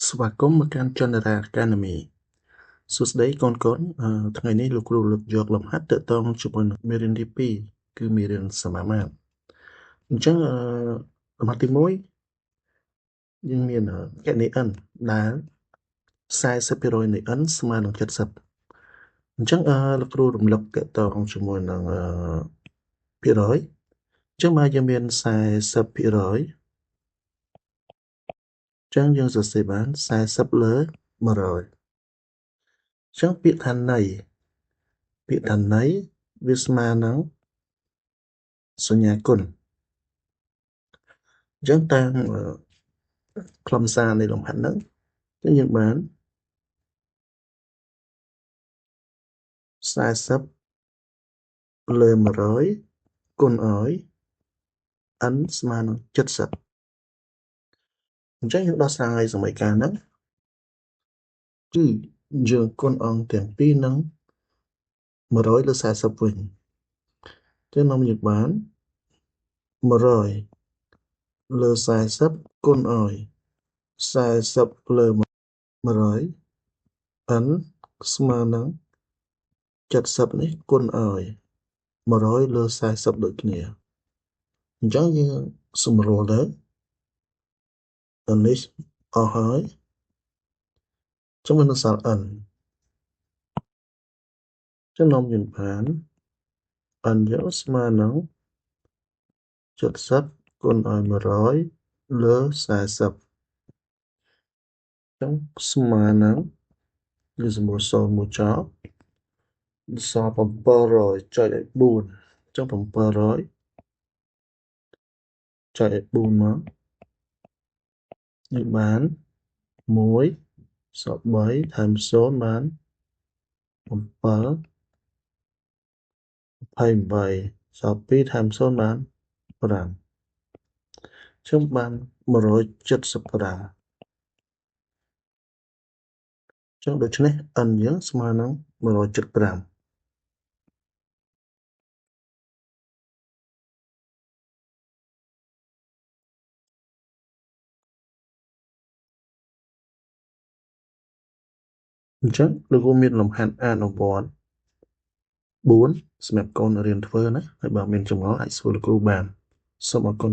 ស្វាគមន៍មកកាន់ Chandra Academy សួស្តីកូនកូនថ្ងៃនេះលោកគ្រូលើកយកលំហាត់ទាក់ទងជាមួយនឹងមេរៀនទី2គឺមេរៀនសមាមាត្រអញ្ចឹងលំហាត់ទី1យើងមានគណនី n ដែល 40% នៃ n ស្មើនឹង70អញ្ចឹងលោកគ្រូរំលឹកទាក់ទងជាមួយនឹងភាគរយអញ្ចឹងបើយើងមាន 40% ចឹងយើងសរសេរបាន40លើ100ចឹងពាក្យថានៃពាក្យថានៃវាស្មើនឹងសញ្ញាគុណអញ្ចឹងតាមខ្លឹមសារនៃលំហាត់ហ្នឹងចឹងយើងបាន40លើ100គុណឲ្យ n ស្មើនឹង70អញ្ចឹងយើងដោះស្រាយសមីការហ្នឹងគឺយើងគុណអង្គទាំងពីរនឹង100លើ40វិញចឹងនាំយើងបាន100លើ40គុណឲ្យ40លើ100 n ស្មើនឹង70នេះគុណឲ្យ100លើ40ដូចគ្នាអញ្ចឹងយើងសម្រួលទៅនេះអស់ហើយចឹងវានៅសល់ n ចឹងនាំយើងបាន n យើងស្មើនឹង70គុណឲ្យ100លើ40ចឹងស្មើនឹងយើងសម្រួល0មួយចោលសល់700ចុចឲ្យ4ចឹង700ចុចឲ្យ4មកយើងបាន1សល់3ថែម0បាន7 28សល់2ថែម0បាន5ចឹងបាន175ចឹងដូច្នេះ n យើងស្មើនឹង175អញ្ចឹងលោកគ្រូមានលំហាត់អនុវត្ត4សម្រាប់កូនរៀនធ្វើណាហើយបើមានចម្ងល់អាចសួរលោកគ្រូបានសូមអរគុណ